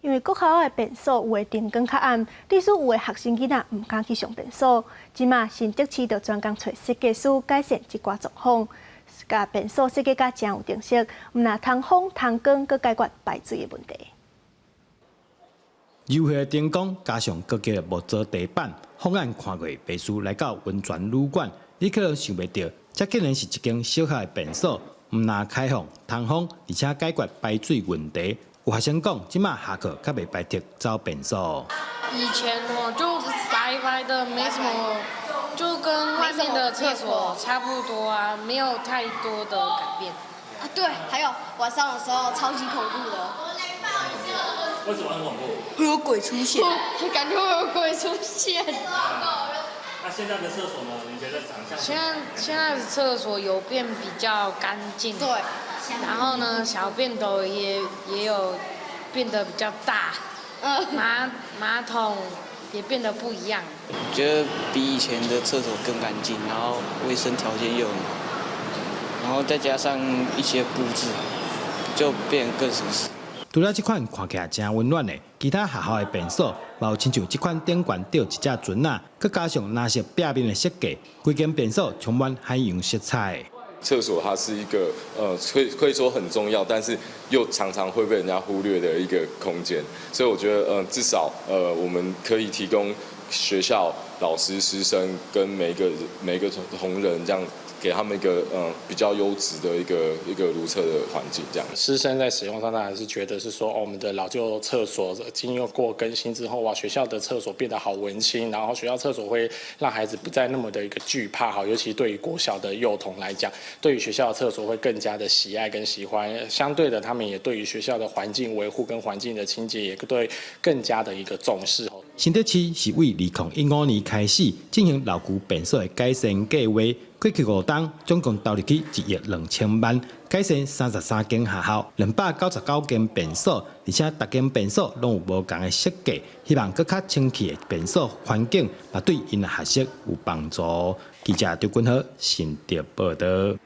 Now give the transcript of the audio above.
因為國校的便所有的燈光較暗，致使有的學生囡仔毋敢去上便所。這馬新竹市就專工揣設計師改善這寡狀況，共便所設計甲誠有特色，毋但通風通光，閣解決排水的問題。柔和的燈光加上高級的木造地板，放眼看過，袂輸來到溫泉旅館，你可能想袂著，這竟然是一間小學的便所，毋但開放通風，而且解決排水問題。有學生講，這馬下課較袂排斥走便所。以前哦就白白的，沒什麼，就跟外面的廁所差不多啊，沒有太多的改變。啊，對，還有晚上的時候超級恐怖的。為什麼很恐怖？會有鬼出現，感覺會有鬼出現。那現在的廁所呢？你覺得長相？現在的廁所有變比較乾淨。對。然後呢，小便斗也有變得比較大，馬桶也變得不一樣。覺得比以前的廁所更乾淨，然後衛生條件又很好，然後再加上一些佈置，就變得更舒適。除了這款看起來誠溫暖的，其他學校的便所，嘛有親像這款頂懸吊一隻船仔，閣加上藍色壁面的設計，規間便所充滿海洋色彩。廁所它是一個可以說很重要，但是又常常會被人家忽略的一個空間，所以我覺得至少我們可以提供學校老師、師生跟每一個同仁這樣，給他們一個比較優質的一個如廁的環境，這樣。師生在使用上，當然是覺得是說，哦，我們的老舊廁所經過更新之後，哇，學校的廁所變得好文青，然後學校廁所會讓孩子不再那麼的一個懼怕，哈，尤其對於國小的幼童來講，對於學校的廁所會更加的喜愛跟喜歡。相對的，他們也對於學校的環境維護跟環境的清潔，也對更加的一個重視。新竹市是對2015年開始進行老舊便所的改善計劃，過去5冬總共投入去1億2千萬，改善33間學校，299間便所，而且逐間便所攏有無仝的設計，希望閣較清氣的便所環境，嘛對𪜶的學習有幫助。記者張君豪新竹報導。